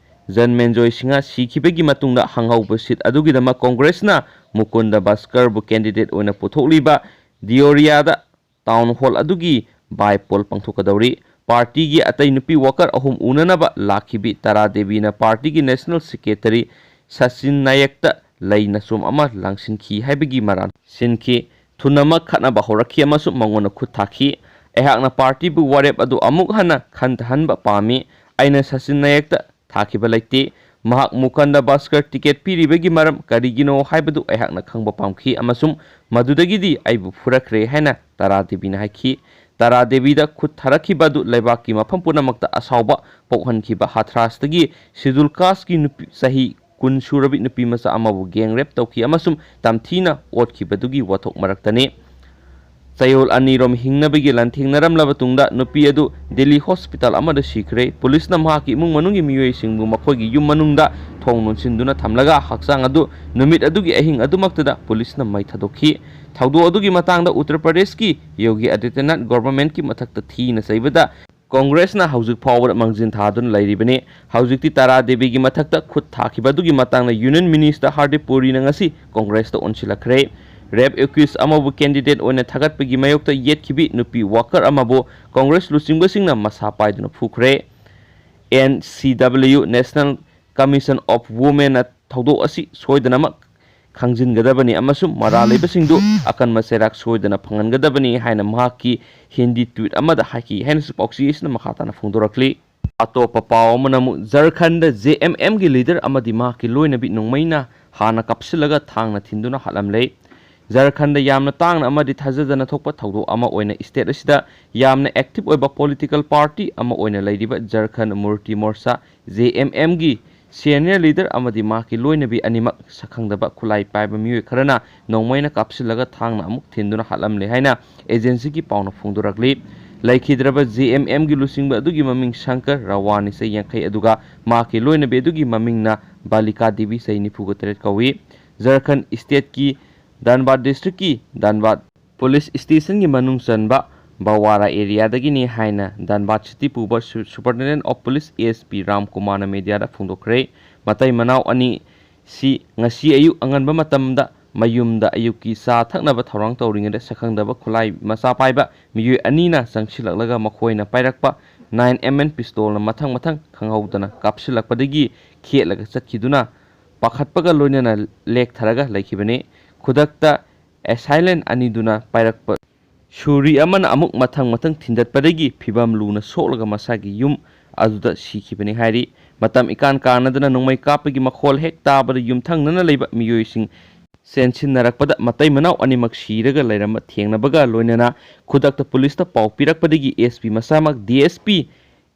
Janmejoy Singh ꯁꯤꯈꯤꯕꯒꯤ ꯃꯇꯨꯡꯗ ꯍꯪꯍꯧꯕ ꯁꯤꯠ ꯑꯗꯨꯒꯤꯗꯃꯛ ꯀꯣꯡꯒ꯭ꯔꯦꯁꯅ ꯃꯨꯀꯨꯟꯗ ꯚꯥꯁꯀꯔꯕꯨ ꯀꯦꯟꯗꯤꯗꯦꯠ ꯑꯣꯏꯅ ꯄꯨꯊꯣꯛꯂꯤꯕ ꯗꯤꯑꯣꯔꯤꯌꯥꯗ ꯇꯥꯎꯟ ꯍꯣꯜ ꯑꯗꯨꯒꯤ ꯕꯥꯏ ꯄꯣꯜ ꯄꯥꯡꯊꯣꯛꯀꯗꯧꯔꯤ꯫ ꯄꯥꯔꯇꯤꯒꯤ ꯑꯇꯩ ꯅꯨꯄꯤ ꯋꯥꯀꯔ ꯑꯍꯨꯝ ꯎꯅꯅꯕ ꯂꯥꯛꯈꯤꯕꯤ ꯇꯥꯔꯥ ꯗꯦꯕꯤꯅ ꯄꯥꯔꯇꯤꯒꯤ ꯅꯦꯁꯅꯦꯜ ꯁꯦꯀ꯭ꯔꯦꯇꯔꯤ ꯁꯆꯤꯟ ꯅꯥꯌꯛꯇ ꯂꯩ ꯅꯆꯣꯝ ꯑꯃ ꯂꯪꯁꯤꯟꯈꯤ ꯍꯥꯏꯕꯒꯤ ꯃꯔꯥꯜ ꯁꯤꯟꯈꯤ꯫ ꯊꯨꯅꯃꯛ ꯈꯠꯅꯕ ꯍꯧꯔꯛꯈꯤ ꯑꯃꯁꯨꯡ ꯃꯉꯣꯟꯗ ꯈꯨꯠ ꯊꯥꯈꯤ꯫ ꯑꯩꯍꯥꯛꯅ ꯄꯥꯔꯇꯤꯕꯨ ꯋꯥꯔꯦꯞ ꯑꯗꯨ ꯑꯃꯨꯛ ꯍꯟꯅ ꯈꯟꯊꯍꯟꯕ ꯄꯥꯝꯃꯤ꯫ ꯑꯩꯅ ꯁꯆꯤꯟ ꯅꯥꯌꯛꯇ ꯊꯥꯈꯤꯕ ꯂꯩꯇꯦ꯫ ꯃꯍꯥꯛ ꯃꯨꯀꯟꯗ ꯚꯥꯁꯀꯔ ꯇꯤꯀꯦꯠ ꯄꯤꯔꯤꯕꯒꯤ ꯃꯔꯝ ꯀꯔꯤꯒꯤꯅꯣ ꯍꯥꯏꯕꯗꯨ ꯑꯩꯍꯥꯛꯅ ꯈꯪꯕ ꯄꯥꯝꯈꯤ ꯑꯃꯁꯨꯡ ꯃꯗꯨꯗꯒꯤꯗꯤ ꯑꯩꯕꯨ ꯐꯨꯔꯛꯈ꯭ꯔꯦ ꯍꯥꯏꯅ ꯇꯥꯔꯥ ꯗꯦꯕꯤꯅ ꯍꯥꯏꯈꯤ꯫ ꯇꯥꯔꯥ ꯗꯦꯕꯤꯗ ꯈꯨꯠ ꯊꯥꯔꯛꯈꯤꯕ ꯑꯗꯨ ꯂꯩꯕꯥꯛꯀꯤ ꯃꯐꯝ ꯄꯨꯝꯅꯃꯛꯇ ꯑꯁꯥꯎꯕ ꯄꯣꯛꯍꯟꯈꯤꯕ ꯍꯥꯊ꯭ꯔꯥꯁꯇꯒꯤ ꯁꯤꯗꯨꯜ ꯀꯥꯁꯀꯤ ꯅꯨꯄꯤ ꯆꯍꯤ ꯀꯨꯟ ꯁꯨꯔꯕꯤ ꯅꯨꯄꯤ ꯃꯆꯥ ꯑꯃꯕꯨ ꯒꯦꯡ ꯔꯦꯞ ꯇꯧꯈꯤ ꯑꯃꯁꯨꯡ ꯇꯝꯊꯤꯅ ꯑꯣꯠꯈꯤꯕꯗꯨꯒꯤ ꯋꯥꯊꯣꯛ ꯃꯔꯛꯇꯅꯤ꯫ ꯆꯌꯣꯜ ꯑꯅꯤꯔꯣꯝ ꯍꯤꯡꯅꯕꯒꯤ ꯂꯥꯟꯊꯦꯡꯅꯔꯝꯂꯕ ꯇꯨꯡꯗ ꯅꯨꯄꯤ ꯑꯗꯨ ꯗꯤꯜꯂꯤ ꯍꯣꯁꯄꯤꯇꯥꯜ ꯑꯃꯗ ꯁꯤꯈ꯭ꯔꯦ꯫ ꯄꯨꯂꯤꯁꯅ ꯃꯍꯥꯛꯀꯤ ꯏꯃꯨꯡ ꯃꯅꯨꯡꯒꯤ ꯃꯤꯑꯣꯏꯁꯤꯡꯕꯨ ꯃꯈꯣꯏꯒꯤ ꯌꯨꯝ ꯃꯅꯨꯡꯗ ꯊꯣꯡ ꯂꯣꯟꯁꯤꯟꯗꯨꯅ ꯊꯝꯂꯒ ꯍꯛꯆꯥꯡ ꯑꯗꯨ ꯅꯨꯃꯤꯠ ꯑꯗꯨꯒꯤ ꯑꯍꯤꯡ ꯑꯗꯨꯃꯛꯇꯗ ꯄꯨꯂꯤꯁꯅ ꯃꯩ ꯊꯥꯗꯣꯛꯈꯤ꯫ ꯊꯧꯗꯣꯛ ꯑꯗꯨꯒꯤ ꯃꯇꯥꯡꯗ ꯎꯠꯇꯔ ꯄ꯭ꯔꯗꯦꯁꯀꯤ ꯌꯣꯒꯤ ꯑꯗꯤꯇ꯭ꯌꯅꯥꯊ ꯒꯣꯚꯔꯟꯃꯦꯟꯠꯀꯤ ꯃꯊꯛꯇ ꯊꯤꯅ ꯆꯩꯕꯗ ꯀꯣꯡꯒ꯭ꯔꯦꯁꯅ ꯍꯧꯖꯤꯛ ꯐꯥꯎꯕꯗ ꯃꯥꯡꯖꯤꯟ ꯊꯥꯗꯨꯅ ꯂꯩꯔꯤꯕꯅꯤ꯫ ꯍꯧꯖꯤꯛꯇꯤ ꯇꯥꯔꯥ ꯗꯦꯕꯤꯒꯤ ꯃꯊꯛꯇ ꯈꯨꯠ ꯊꯥꯈꯤꯕ ꯑꯗꯨꯒꯤ ꯃꯇꯥꯡꯗ ꯌꯨꯅꯤꯌꯟ ꯃꯤꯅꯤꯁꯇꯔ ꯍꯔꯗꯤꯞ ꯄꯨꯔꯤꯅ ꯉꯁꯤ ꯀꯣꯡꯒ꯭ꯔꯦꯁꯇ ꯑꯣꯟꯁꯤꯜꯂꯛꯈ꯭ꯔꯦ꯫ ꯔꯦꯞ ꯑꯦꯀ꯭ꯌꯨꯁ ꯑꯃꯕꯨ ꯀꯦꯟꯗꯤꯗꯦꯠ ꯑꯣꯏꯅ ꯊꯥꯒꯠꯄꯒꯤ ꯃꯥꯌꯣꯛꯇ ꯌꯦꯠꯈꯤꯕꯤ ꯅꯨꯄꯤ ꯋꯥꯀꯔ ꯑꯃꯕꯨ ꯀꯣꯡꯒ꯭ꯔꯦꯁ ꯂꯨꯆꯤꯡꯕꯁꯤꯡꯅ ꯃꯁꯥ ꯄꯥꯏꯗꯨꯅ ꯐꯨꯈ꯭ꯔꯦ꯫ N C ꯗꯕ꯭ꯂꯤꯌꯨ, National Commission of Womenꯅ ꯊꯧꯗꯣꯛ ꯑꯁꯤ ꯁꯣꯏꯗꯅꯃꯛ ꯈꯪꯖꯤꯟꯒꯗꯕꯅꯤ ꯑꯃꯁꯨꯡ ꯃꯔꯥꯜ ꯂꯩꯕꯁꯤꯡꯗꯨ ꯑꯀꯟꯕ ꯆꯩꯔꯥꯛ ꯁꯣꯏꯗꯅ ꯐꯪꯍꯟꯒꯗꯕꯅꯤ ꯍꯥꯏꯅ ꯃꯍꯥꯛꯀꯤ ꯍꯤꯟꯗꯤ ꯇ꯭ꯋꯤꯠ ꯑꯃꯗ ꯍꯥꯏꯈꯤ ꯍꯥꯏꯅꯁꯨ ꯄꯥꯎꯆꯦ ꯑꯁꯤꯅ ꯃꯈꯥ ꯇꯥꯅ ꯐꯣꯡꯗꯣꯔꯛꯂꯤ꯫ ꯑꯇꯣꯞꯄ ꯄꯥꯎ ꯑꯃꯅ ꯑꯃꯨꯛ ꯖꯔꯈꯟꯗ ꯖꯦ ꯑꯦꯝ ꯑꯦꯝꯒꯤ ꯂꯤꯗꯔ ꯑꯃꯗꯤ ꯃꯍꯥꯛꯀꯤ ꯂꯣꯏꯅꯕꯤ ꯅꯣꯡꯃꯩꯅ ꯍꯥꯟꯅ ꯀꯥꯞꯁꯤꯜꯂꯒ ꯊꯥꯡꯅ ꯊꯤꯟꯗꯨꯅ ꯍꯥꯠꯂꯝꯂꯦ꯫ ꯖꯔꯈꯟꯗ ꯌꯥꯝꯅ ꯇꯥꯡꯅ ꯑꯃꯗꯤ ꯊꯥꯖꯗꯅ ꯊꯣꯛꯄ ꯊꯧꯗꯣꯛ ꯑꯃ ꯑꯣꯏꯅ ꯁ꯭ꯇꯦꯠ ꯑꯁꯤꯗ ꯌꯥꯝꯅ ꯑꯦꯛꯇꯤꯚ ꯑꯣꯏꯕ ꯄꯣꯂꯤꯇꯤꯀꯦꯜ ꯄꯥꯔꯇꯤ ꯑꯃ ꯑꯣꯏꯅ ꯂꯩꯔꯤꯕ ꯖꯔꯈꯟꯗ ꯃꯨꯔꯇꯤ ꯃꯣꯔꯆꯥ, ꯖꯦ ꯑꯦꯝ ꯑꯦꯝꯒꯤ ꯁꯦꯅꯤꯌꯔ ꯂꯤꯗꯔ ꯑꯃꯗꯤ ꯃꯍꯥꯛꯀꯤ ꯂꯣꯏꯅꯕꯤ ꯑꯅꯤꯃꯛ ꯁꯛꯈꯪꯗꯕ ꯈꯨꯠꯂꯥꯏ ꯄꯥꯏꯕ ꯃꯤꯑꯣꯏ ꯈꯔꯅ ꯅꯣꯡꯃꯩꯅ ꯀꯥꯞꯁꯤꯜꯂꯒ ꯊꯥꯡꯅ ꯑꯃꯨꯛ ꯊꯤꯟꯗꯨꯅ ꯍꯥꯠꯂꯝꯂꯦ ꯍꯥꯏꯅ ꯑꯦꯖꯦꯟꯁꯤꯒꯤ ꯄꯥꯎꯅ ꯐꯣꯡꯗꯣꯔꯛꯂꯤ꯫ ꯂꯩꯈꯤꯗ꯭ꯔꯕ ꯖꯦ ꯑꯦꯝ ꯑꯦꯝꯒꯤ ꯂꯨꯆꯤꯡꯕ ꯑꯗꯨꯒꯤ ꯃꯃꯤꯡ ꯁꯪꯀꯔ ꯔꯋꯥꯅꯤ, ꯆꯍꯤ ꯌꯥꯡꯈꯩ, ꯑꯗꯨꯒ ꯃꯍꯥꯛꯀꯤ ꯂꯣꯏꯅꯕꯤ ꯑꯗꯨꯒꯤ ꯃꯃꯤꯡꯅ ꯕꯥꯂꯤꯀꯥ ꯗꯦꯕꯤ, ꯆꯍꯤ ꯅꯤꯐꯨꯒ ꯇꯔꯦꯠ ꯀꯧꯏ꯫ ꯖꯔꯈꯟ ꯁ꯭ꯇꯦꯠꯀꯤ ꯙꯟꯕꯥꯗ ꯗꯤꯁꯇ꯭ꯔꯤꯛꯀꯤ ꯙꯟꯕꯥꯗ ꯄꯨꯂꯤꯁ ꯁ꯭ꯇꯦꯁꯟꯒꯤ ꯃꯅꯨꯡ ꯆꯟꯕ ꯕꯋꯥꯔꯥ ꯑꯦꯔꯤꯌꯥꯗꯒꯤꯅꯤ ꯍꯥꯏꯅ ꯙꯟꯕꯥꯗ ꯁꯤꯇꯤ ꯄꯨꯕ ꯁꯨ-, superintendent of police A S P Ram ꯀꯨꯃꯥꯔꯅ ꯃꯦꯗꯤꯌꯥꯗ ꯐꯣꯡꯗꯣꯛꯈ꯭ꯔꯦ꯫ ꯃꯇꯩ ꯃꯅꯥꯎ ꯑꯅꯤ ꯁꯤ ꯉꯁꯤ ꯑꯌꯨꯛ ꯑꯉꯟꯕ ꯃꯇꯝꯗ ꯃꯌꯨꯝꯗ ꯑꯌꯨꯛꯀꯤ ꯆꯥ ꯊꯛꯅꯕ ꯊꯧꯔꯥꯡ ꯇꯧꯔꯤꯉꯩꯗ ꯁꯛꯈꯪꯗꯕ ꯈꯨꯠꯂꯥꯏ ꯃꯆꯥ ꯄꯥꯏꯕ ꯃꯤꯑꯣꯏ ꯑꯅꯤꯅ ꯆꯪꯁꯤꯜꯂꯛꯂꯒ ꯃꯈꯣꯏꯅ ꯄꯥꯏꯔꯛꯄ ꯅꯥꯏꯟ ꯑꯦꯝ ꯑꯦꯟ ꯄꯤꯁꯇꯣꯜꯅ ꯃꯊꯪ ꯃꯊꯪ ꯈꯪꯍꯧꯗꯅ ꯀꯥꯞꯁꯤꯜꯂꯛꯄꯗꯒꯤ ꯈꯦꯠꯂꯒ ꯆꯠꯈꯤꯗꯨꯅ ꯄꯥꯈꯠꯄꯒ ꯂꯣꯏꯅꯅ ꯂꯦꯛꯊꯔꯒ ꯂꯩꯈꯤꯕꯅꯤ꯫ ꯈꯨꯗꯛꯇ ꯑꯦꯁꯥꯏꯂꯦꯟ ꯑꯅꯤꯗꯨꯅ ꯄꯥꯏꯔꯛꯄ ꯁꯨꯔꯤ ꯑꯃꯅ ꯑꯃꯨꯛ ꯃꯊꯪ ꯃꯊꯪ ꯊꯤꯟꯗꯠꯄꯗꯒꯤ ꯐꯤꯚꯝ ꯂꯨꯅ ꯁꯣꯛꯂꯒ ꯃꯁꯥꯒꯤ ꯌꯨꯝ ꯑꯗꯨꯗ ꯁꯤꯈꯤꯕꯅꯤ ꯍꯥꯏꯔꯤ꯫ ꯃꯇꯝ ꯏꯀꯥꯟ ꯀꯥꯟꯅꯗꯅ ꯅꯣꯡꯃꯩ ꯀꯥꯞꯄꯒꯤ ꯃꯈꯣꯜ ꯍꯦꯛ ꯇꯥꯕꯗ ꯌꯨꯝꯊꯪꯅꯅ ꯂꯩꯕ ꯃꯤꯑꯣꯏꯁꯤꯡ ꯆꯦꯟꯁꯤꯟꯅꯔꯛꯄꯗ ꯃꯇꯩ ꯃꯅꯥꯎ ꯑꯅꯤꯃꯛ ꯁꯤꯔꯒ ꯂꯩꯔꯝꯕ ꯊꯦꯡꯅꯕꯒ ꯂꯣꯏꯅꯅ ꯈꯨꯗꯛꯇ ꯄꯨꯂꯤꯁꯇ ꯄꯥꯎ ꯄꯤꯔꯛꯄꯗꯒꯤ ꯑꯦꯁ ꯄꯤ ꯃꯁꯥꯃꯛ, ꯗꯤ ꯑꯦꯁ ꯄꯤ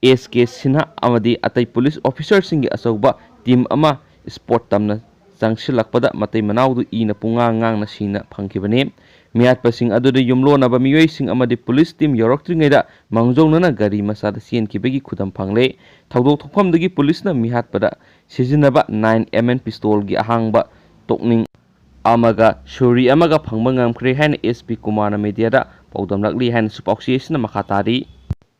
ꯑꯦꯁ ꯀꯦ ꯁꯤꯟꯍꯥ ꯑꯃꯗꯤ ꯑꯇꯩ ꯄꯨꯂꯤꯁ ꯑꯣꯐꯤꯁꯔꯁꯤꯡꯒꯤ ꯑꯆꯧꯕ ꯇꯤꯝ ꯑꯃ ꯁ꯭ꯄꯣꯠ ꯇꯝꯅ ꯆꯪꯁꯤꯜꯂꯛꯄꯗ ꯃꯇꯩ ꯃꯅꯥꯎꯗꯨ ꯏꯅ ꯄꯨꯡꯉꯥꯡ ꯉꯥꯡꯅ ꯁꯤꯅ ꯐꯪꯈꯤꯕꯅꯤ꯫ ꯃꯤꯍꯥꯠꯄꯁꯤꯡ ꯑꯗꯨꯗ ꯌꯨꯝꯂꯣꯟꯅꯕ ꯃꯤꯑꯣꯏꯁꯤꯡ ꯑꯃꯗꯤ ꯄꯨꯂꯤꯁ ꯇꯤꯝ ꯌꯧꯔꯛꯇ꯭ꯔꯤꯉꯩꯗ ꯃꯥꯡꯖꯧꯅꯅ ꯒꯥꯔꯤ ꯃꯆꯥꯗ ꯆꯦꯟꯈꯤꯕꯒꯤ ꯈꯨꯗꯝ ꯐꯪꯂꯦ꯫ ꯊꯧꯗꯣꯛ ꯊꯣꯛꯐꯝꯗꯒꯤ ꯄꯨꯂꯤꯁꯅ ꯃꯤꯍꯥꯠꯄꯗ ꯁꯤꯖꯤꯟꯅꯕ ꯅꯥꯏꯟ ꯑꯦꯝ ꯑꯦꯟ ꯄꯤꯁꯇꯣꯜꯒꯤ ꯑꯍꯥꯡꯕ ꯇꯣꯛꯅꯤꯡ ꯑꯃꯒ ꯁꯨꯔꯤ ꯑꯃꯒ ꯐꯪꯕ ꯉꯝꯈ꯭ꯔꯦ ꯍꯥꯏꯅ ꯑꯦꯁ ꯄꯤ ꯀꯨꯃꯥꯔꯅ ꯃꯦꯗꯤꯌꯥꯗ ꯄꯥꯎꯗꯝꯂꯛꯂꯤ ꯍꯥꯏꯅꯁꯨ ꯄꯥꯎꯆꯦ ꯑꯁꯤꯅ ꯃꯈꯥ ꯇꯥꯔꯤ꯫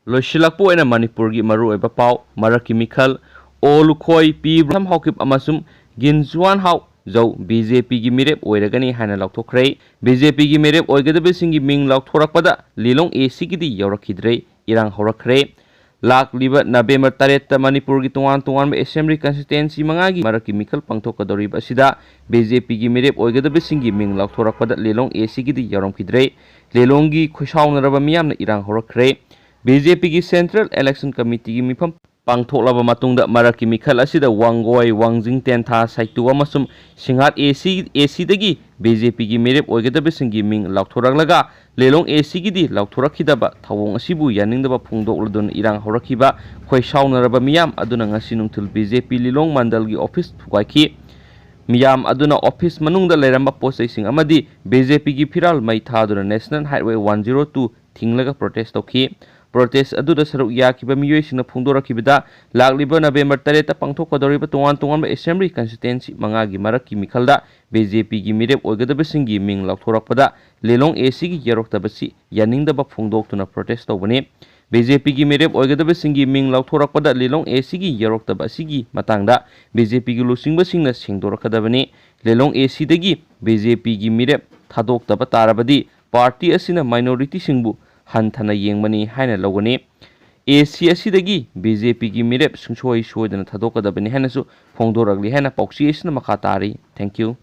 ꯂꯣꯏꯁꯤꯜꯂꯛꯄ ꯑꯣꯏꯅ ꯃꯅꯤꯄꯨꯔꯒꯤ ꯃꯔꯨꯑꯣꯏꯕ ꯄꯥꯎ, ꯃꯔꯛꯀꯤ ꯃꯤꯈꯜ, ꯑꯣ ꯂꯨꯈꯣꯏ, ꯄꯤ ꯕ꯭ꯔꯍꯝ ꯍꯥꯎꯀꯤꯞ ꯑꯃꯁꯨꯡ ꯒꯤꯟꯖꯨꯋꯥꯟ ꯍꯥꯎ ꯖꯧ ꯕꯤ ꯖꯦ ꯄꯤꯒꯤ ꯃꯤꯔꯦꯞ ꯑꯣꯏꯔꯒꯅꯤ ꯍꯥꯏꯅ ꯂꯥꯎꯊꯣꯛꯈ꯭ꯔꯦ꯫ ꯕꯤ ꯖꯦ ꯄꯤꯒꯤ ꯃꯤꯔꯦꯞ ꯑꯣꯏꯒꯗꯕꯁꯤꯡꯒꯤ ꯃꯤꯡ ꯂꯥꯎꯊꯣꯔꯛꯄꯗ ꯂꯤꯂꯣꯡ ꯑꯦ ꯁꯤꯒꯤꯗꯤ ꯌꯧꯔꯛꯈꯤꯗ꯭ꯔꯦ꯫ ꯏꯔꯥꯡ ꯍꯧꯔꯛꯈ꯭ꯔꯦ꯫ ꯂꯥꯛꯂꯤꯕ ꯅꯕꯦꯝꯕꯔ ꯇꯔꯦꯠꯇ ꯃꯅꯤꯄꯨꯔꯒꯤ ꯇꯣꯉꯥꯟ ꯇꯣꯉꯥꯟꯕ ꯑꯦꯁꯦꯝꯕ꯭ꯂꯤ ꯀꯟꯁꯇꯤꯇ꯭ꯋꯦꯟꯁꯤ ꯃꯉꯥꯒꯤ ꯃꯔꯛꯀꯤ ꯃꯤꯈꯜ ꯄꯥꯡꯊꯣꯛꯀꯗꯧꯔꯤꯕ ꯑꯁꯤꯗ ꯕꯤ ꯖꯦ ꯄꯤꯒꯤ ꯃꯤꯔꯦꯞ ꯑꯣꯏꯒꯗꯕꯁꯤꯡꯒꯤ ꯃꯤꯡ ꯂꯥꯎꯊꯣꯔꯛꯄꯗ ꯂꯤꯂꯣꯡ ꯑꯦ ꯁꯤꯒꯤꯗꯤ ꯌꯧꯔꯝꯈꯤꯗ꯭ꯔꯦ꯫ ꯂꯤꯂꯣꯡꯒꯤ ꯈꯣꯏꯁꯥꯎꯅꯔꯕ ꯃꯤꯌꯥꯝꯅ ꯏꯔꯥꯡ ꯍꯧꯔꯛꯈ꯭ꯔꯦ꯫ ꯕꯤ ꯖꯦ ꯄꯤꯒꯤ ꯁꯦꯟꯇ꯭ꯔꯦꯜ ꯏꯂꯦꯛꯁꯟ ꯀꯃꯤꯇꯤꯒꯤ ꯃꯤꯐꯝ ꯄꯥꯡꯊꯣꯛꯂꯕ ꯃꯇꯨꯡꯗ ꯃꯔꯛꯀꯤ ꯃꯤꯈꯜ ꯑꯁꯤꯗ ꯋꯥꯡꯒꯣꯏ, ꯋꯥꯡꯖꯤꯡ, ꯇꯦꯟꯊꯥ, ꯁꯥꯏꯇꯨ ꯑꯃꯁꯨꯡ ꯁꯤꯡꯍꯥꯠ ꯑꯦ ꯁꯤ, ꯑꯦ ꯁꯤꯗꯒꯤ ꯕꯤ ꯖꯦ ꯄꯤꯒꯤ ꯃꯤꯔꯦꯞ ꯑꯣꯏꯒꯗꯕꯁꯤꯡꯒꯤ ꯃꯤꯡ ꯂꯥꯎꯊꯣꯔꯛꯂꯒ ꯂꯤꯂꯣꯡ ꯑꯦ ꯁꯤꯒꯤꯗꯤ ꯂꯥꯎꯊꯣꯔꯛꯈꯤꯗꯕ ꯊꯧꯑꯣꯡ ꯑꯁꯤꯕꯨ ꯌꯥꯅꯤꯡꯗꯕ ꯐꯣꯡꯗꯣꯛꯂꯗꯨꯅ ꯏꯔꯥꯡ ꯍꯧꯔꯛꯈꯤꯕ ꯈꯣꯏꯁꯥꯎꯅꯔꯕ ꯃꯤꯌꯥꯝ ꯑꯗꯨꯅ ꯉꯁꯤ ꯅꯨꯡꯊꯤꯜ ꯕꯤ ꯖꯦ ꯄꯤ ꯂꯤꯂꯣꯡ ꯃꯟꯗꯜꯒꯤ ꯑꯣꯐꯤꯁ ꯊꯨꯒꯥꯏꯈꯤ꯫ ꯃꯤꯌꯥꯝ ꯑꯗꯨꯅ ꯑꯣꯐꯤꯁ ꯃꯅꯨꯡꯗ ꯂꯩꯔꯝꯕ ꯄꯣꯠ ꯆꯩꯁꯤꯡ ꯑꯃꯗꯤ ꯕꯤ ꯖꯦ ꯄꯤꯒꯤ ꯐꯤꯔꯥꯜ ꯃꯩ ꯊꯥꯗꯨꯅ national highway one zero two ꯊꯤꯡꯂꯒ ꯄ꯭ꯔꯣꯇꯦꯁ ꯇꯧꯈꯤ꯫ ꯄ꯭ꯔꯣꯇꯦꯁ ꯑꯗꯨꯗ ꯁꯔꯨꯛ ꯌꯥꯈꯤꯕ ꯃꯤꯑꯣꯏꯁꯤꯡꯅ ꯐꯣꯡꯗꯣꯔꯛꯈꯤꯕꯗ, ꯂꯥꯛꯂꯤꯕ ꯅꯕꯦꯝꯕꯔ ꯇꯔꯦꯠꯇ ꯄꯥꯡꯊꯣꯛꯀꯗꯧꯔꯤꯕ ꯇꯣꯉꯥꯟ ꯇꯣꯉꯥꯟꯕ ꯑꯦꯁꯦꯝꯕ꯭ꯂꯤ ꯀꯟꯁꯇꯤꯇ꯭ꯋꯦꯟꯁꯤ ꯃꯉꯥꯒꯤ ꯃꯔꯛꯀꯤ ꯃꯤꯈꯜꯗ ꯕꯤ ꯖꯦ ꯄꯤꯒꯤ ꯃꯤꯔꯦꯞ ꯑꯣꯏꯒꯗꯕꯁꯤꯡꯒꯤ ꯃꯤꯡ ꯂꯥꯎꯊꯣꯔꯛꯄꯗ ꯂꯤꯂꯣꯡ ꯑꯦ ꯁꯤꯒꯤ ꯌꯥꯎꯔꯛꯇꯕꯁꯤ ꯌꯥꯅꯤꯡꯗꯕ ꯐꯣꯡꯗꯣꯛꯇꯨꯅ ꯄ꯭ꯔꯣꯇꯦꯁ ꯇꯧꯕꯅꯤ꯫ ꯕꯤ ꯖꯦ ꯄꯤꯒꯤ ꯃꯤꯔꯦꯞ ꯑꯣꯏꯒꯗꯕꯁꯤꯡꯒꯤ ꯃꯤꯡ ꯂꯥꯎꯊꯣꯔꯛꯄꯗ ꯂꯤꯂꯣꯡ ꯑꯦ ꯁꯤꯒꯤ ꯌꯥꯎꯔꯛꯇꯕ ꯑꯁꯤꯒꯤ ꯃꯇꯥꯡꯗ ꯕꯤ ꯖꯦ ꯄꯤꯒꯤ ꯂꯨꯆꯤꯡꯕꯁꯤꯡꯅ ꯁꯦꯡꯗꯣꯔꯛꯀꯗꯕꯅꯤ꯫ ꯂꯤꯂꯣꯡ ꯑꯦ ꯁꯤꯗꯒꯤ ꯕꯤ ꯖꯦ ꯄꯤꯒꯤ ꯃꯤꯔꯦꯞ ꯊꯥꯗꯣꯛꯇꯕ ꯇꯥꯔꯕꯗꯤ ꯄꯥꯔꯇꯤ ꯑꯁꯤꯅ ꯃꯥꯏꯅꯣꯔꯤꯇꯤꯁꯤꯡꯕꯨ ꯍꯟꯊꯅ ꯌꯦꯡꯕꯅꯤ ꯍꯥꯏꯅ ꯂꯧꯒꯅꯤ꯫ ꯑꯦ ꯁꯤ ꯑꯁꯤꯗꯒꯤ ꯕꯤ ꯖꯦ ꯄꯤꯒꯤ ꯃꯤꯔꯦꯞ ꯁꯨꯡꯁꯣꯏ ꯁꯣꯏꯗꯅ ꯊꯥꯗꯣꯛꯀꯗꯕꯅꯤ ꯍꯥꯏꯅꯁꯨ ꯐꯣꯡꯗꯣꯔꯛꯂꯤ ꯍꯥꯏꯅ ꯄꯥꯎꯆꯦ ꯑꯁꯤꯅ ꯃꯈꯥ ꯇꯥꯔꯤ꯫ Thank you꯫